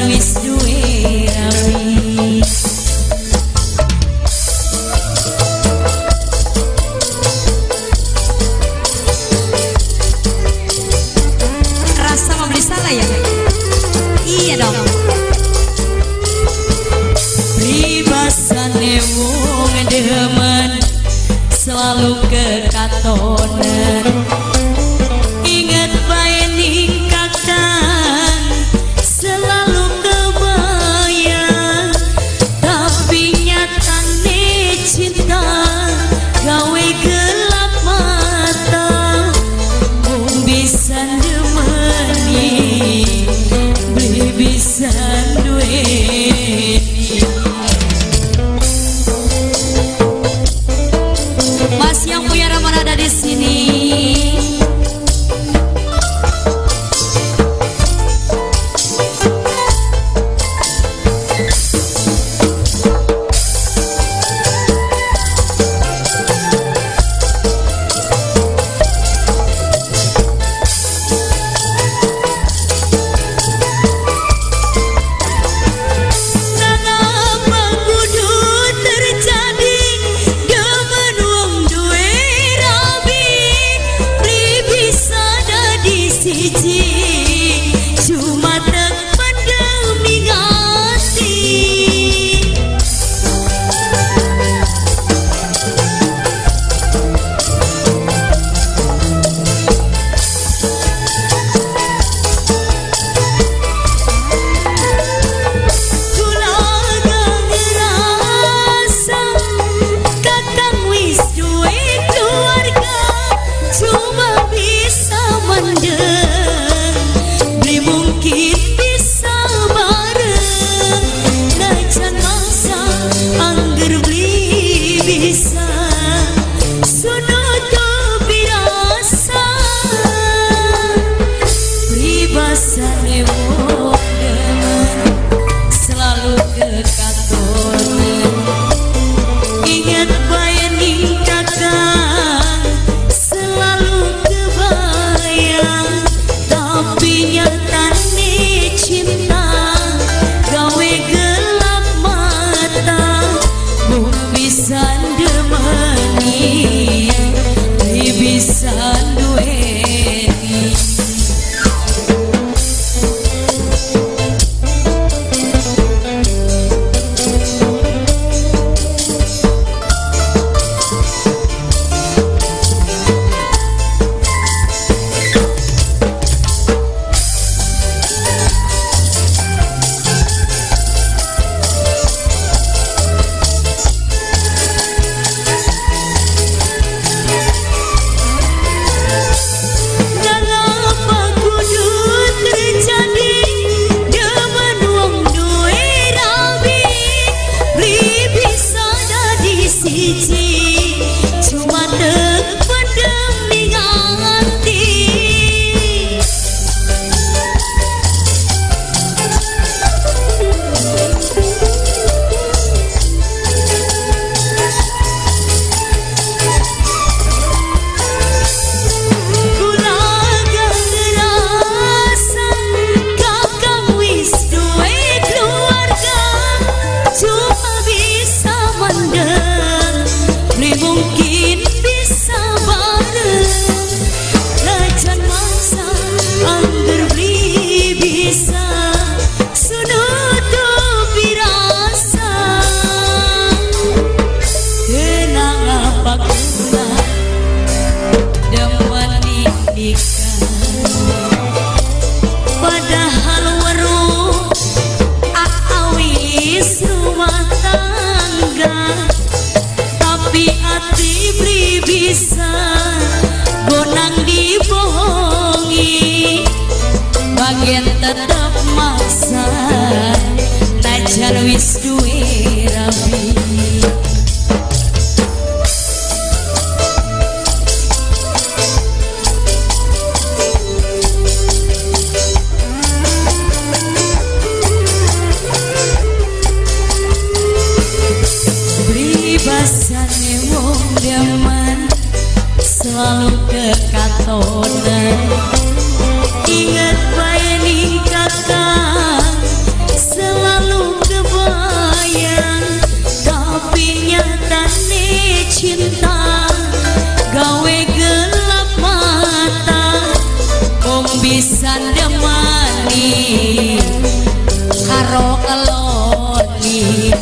Najan wis duwe rabi. Rasa mau beli salah ya? Iya dong. Pribasane wong demen selalu kekatonan. Ingat bae ning kakang selalu kebayang, tapi nyatane cinta gawe gelap mata. Mung bisa demeni beli bisa duweni. Mas yang punya ramah ada di sini. Cuma tek pendem ning ati. Kula gak ngerasa kakang wis duwe keluarga, cuma bisa mendem mungkin bisa bareng. Najan masa angger beli bisa sunutupi rasa. Pribasane wong demen selalu kekatonan. Ingat bae ning kakang selalu kebayang, tapi nyatane cinta gawe gelap mata. Mung bisa ndemeni beli bisa duweni. Cuma tek pendem ning ati. Kula gak ngerasa kakang wis duwe keluarga, cuma bisa mendem mungkin bisa bareng. Najan masa angger beli bisa sunutupi rasa. Kenang apa kula demen nikah, padahal weruh awis rumah tangga, tapi ati beli bisa gonang dibohongi. Bagian tetep maksa najan wis duwe rabi. Pribasane wong demen selalu kekatonan. Ingat bae ning kakang Cinta gawe gelap mata, mung bisa ndemani karo keloni.